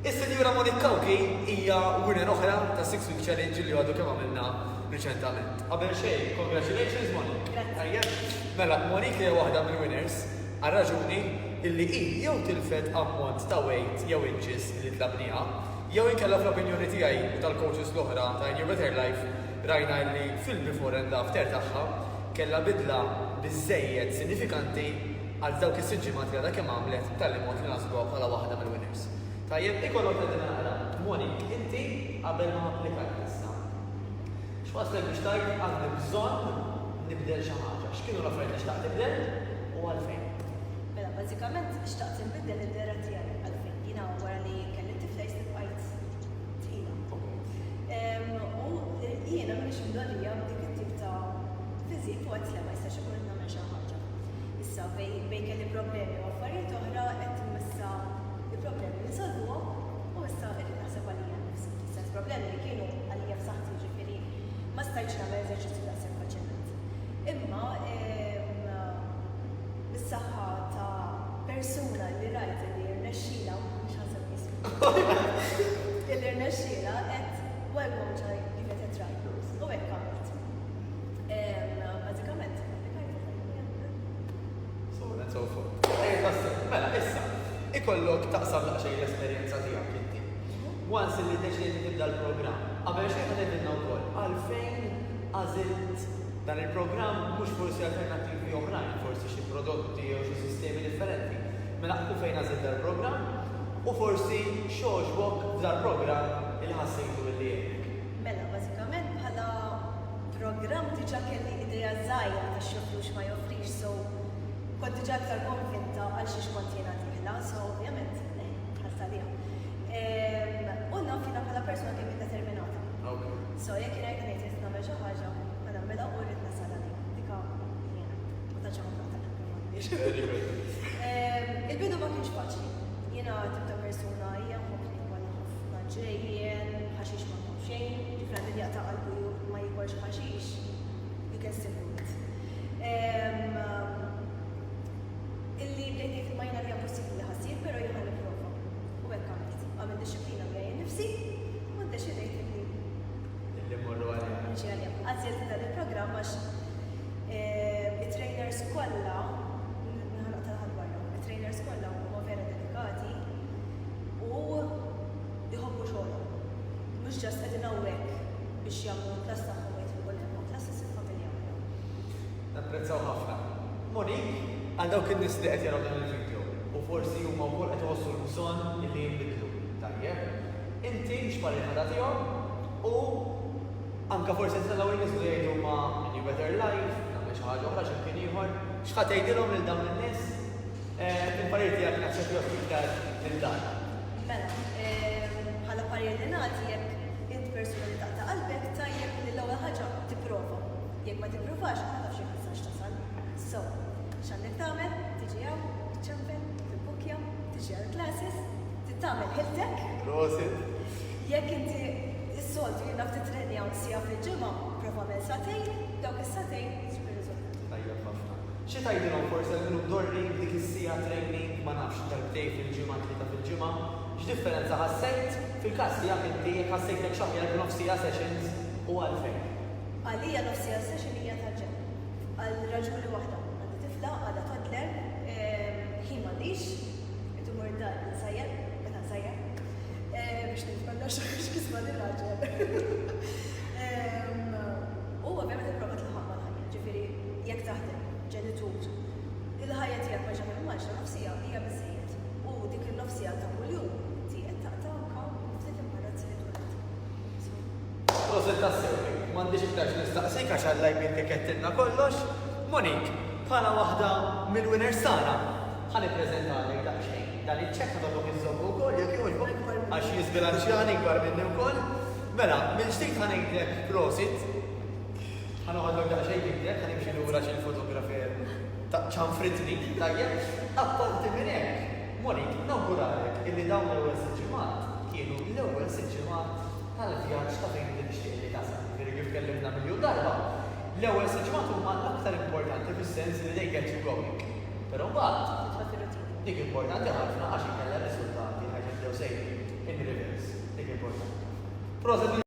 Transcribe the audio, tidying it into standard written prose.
Is-Sinjura Monique Cauchi hija winner oħra ta' Six Week Challenge li għadu kemm għamilna riċentament. Qabel xejn, congratulations Monique. Grazzi. Mela, Monique hija waħda mill-winners għal raġuni illi hi jew tilfet ammont ta' weight jew inches li tlabniha, jew inkella fl-opinjoni tiegħi u tal-coaches l-oħra ta' In Your Better Life rajna illi fil-before and after tagħha kellha bidla biżżejjed sinifikanti għal dawk is-sitt ġimgħat li għadha kemm għamlet b'tali mod li nagħżluha bħala waħda mill-winners. Tajjeb, ikollok tgħidilna naqra, Monique, inti qabel ma applikajt issa, x'wasslek biex tgħid għandi bżonn nibdel xi ħaġa? X'kienu l-affarijiet li xtaqt tibdel u għalfejn? Mela, bażikament xtaqt inbiddel id-dehra tiegħi. Għalfejn? Jiena wara li kelli t-tifla jisni bqajt tqila. U jiena m'iniex imdorrija b'dik it-tip ta' physique u għedt le ma jistax ikun qed nagħmel xi ħaġa. Issa bejn kelli problemi u affarijiet oħra qed issa il-problemi nsolvuhom u issa irrid naħseb għalija nnifsi. Fis-sens problemi li kienu għalija f'saħħti jiġifieri ma stajtx nagħmel eżerċizzju daqshekk faċilment. Imma bis-saħħa ta' persuna li rajt li rnexxielha, mhux ħa nsemmi ismu, illi rnexxielha għedt why won't I give it a try? U hekk għamilt. Bażikament, So on and so forth. Mela, issa, ikollok taqsam daqsxejn l-esperjenza tiegħek inti. Once li deċidejt li tibda l-programm, qabel xejn ħa tgħidilna wkoll għalfejn għażilt dan il-programm mhux forsi alternattivi oħrajn, forsi xi prodotti jew xi sistemi differenti. Mela għalfejn għażilt dal-programm u forsi x'għoġbok f'dal-programm li ħassejtu illi għenek. Mela, bażikament bħala programm diġà kelli idea żgħira ta' x'joffri u x'ma joffrix so kont diġà iktar konvinta għal xiex kont jiena dieħla so ovvjament eh, dħalt għaliha. U naf jiena bħala persuna kemm jien determinata. So jekk jiena jekk ngħid irrid nagħmel xi ħaġa, ħa nagħmilha u rrid nasal għaliha. Dika jiena. Ma tantx hawn naqta' Il-bidu ma kienx faċli. Jiena tip ta' persuna hija nħobb niekol ħafna ġrejjen, ħaxix ma nħobb xejn, ġifieri min jaqta' qalbu ma jiekolx ħaxix, you can still do it. Illi bdejt ngħid imma jiena li hija possibbli li ħa ssir, però jien ħa nipprova. U hekk għamilt. Għamilt dixxiplina miegħi nnifsi u ddeċidejt illi Illi mmorru għaliha. Nimxi għaliha. Għażilt dan il-programm għax it-trainers kollha, ħa naqta' l-ħadd barra, it-trainers kollha huma vera dedikati u jħobbu xogħolhom. Mhux just qegħdin hawnhekk biex jagħmlu l-klass tagħhom u jitilqu 'l hemm, klass issir familja oħra. Napprezzaw ħafna. Monique, għal dawk in-nies li qed jaraw dan il-video u forsi huma wkoll qed iħossu l-bżonn li jinbidlu, tajjeb? Inti x'parir ħa tagħtihom u anke forsi qed jaraw in-nies li jgħidu ma A New Better Life, nagħmel xi ħaġa oħra xi mkien ieħor, x'ħa tgħidilhom lil dawn in-nies? Il-parir tiegħek naħseb jgħodd iktar lil dan. Mela, bħala parir li nagħti jekk int persuna li taqta' qalbek tajjeb li l-ewwel ħaġa tipprova. Jekk ma tippruvax ma tafx jekk tistax tasal. So, x'għandek tagħmel? Tiġi hawn, iċċempel, tibbukkja, tiġi għall-classes, trid tagħmel ħiltek. Prosit. Jekk inti s-soltu jien naf titrenja siegħa fil-ġimgħa, prova agħmel sagħtejn, dawk is-sagħtejn ġib ir-riżultati. Tajjeb ħafna. Xi tgħidilhom forsi għal min hu mdorri b'dik is-siegħa training, ma nafx, darbtejn fil-ġimgħa, tlieta fil-ġimgħa, x'differenza ħassejt fil-każ tiegħek inti jekk ħassejtek x'aħjar b'nofs siegħa sessions u għalfejn? Għalija nofs siegħa session hija tal-ġenn. Għal raġuni waħda, għandi tifla għadha toddler, ħin m'għandix, qed immur id-dar insajjar, meta nsajjar, biex ngħid kollox għax kisma lir-raġel. U ovvjament nipprova tilħaq mal-ħajja, ġifieri jekk taħdem, ġenitur, il-ħajja tiegħek ma ġemel maġna nofs siegħa hija biżżejjed. U dik in-nofs siegħa ta' kuljum inti qed taqta' anke ftit imbarazzi li twelidt. Prosit tassew Kate. M'għandix iktar x'nistaqsik għax Alla jbierkek għedtilna kollox. Monique, bħala waħda mill-winners tagħna, ħa nippreżentalek daqsxejn dan iċ-ċekk ħa toħroġ iżżommu wkoll jekk jogħġbok għax jiżbilanċjani ikbar minni wkoll. Mela, mill-ġdid ħa ngħidlek prosit. Ħa noħodlok daqsxejn b'idek, ħa nimxi lura xi l-fotografer ta' ċanfritni, tajjeb? Apparti minn hekk, Monique, nawguralek illi dawn l-ewwel sitt ġimgħat kienu l-ewwel sitt ġimgħat tal-vjaġġ ta' fejn inti tixtieq li tasal. Jiġifieri kif tkellimna miljun darba, l-ewwel sitt ġimgħat huma l-aktar importanti fis-sens li they get you going. Però mbagħad, dik importanti ħafna għax inkella r-riżultati ħa jibdew sejrin. In reverse. Dik importanti. Proset.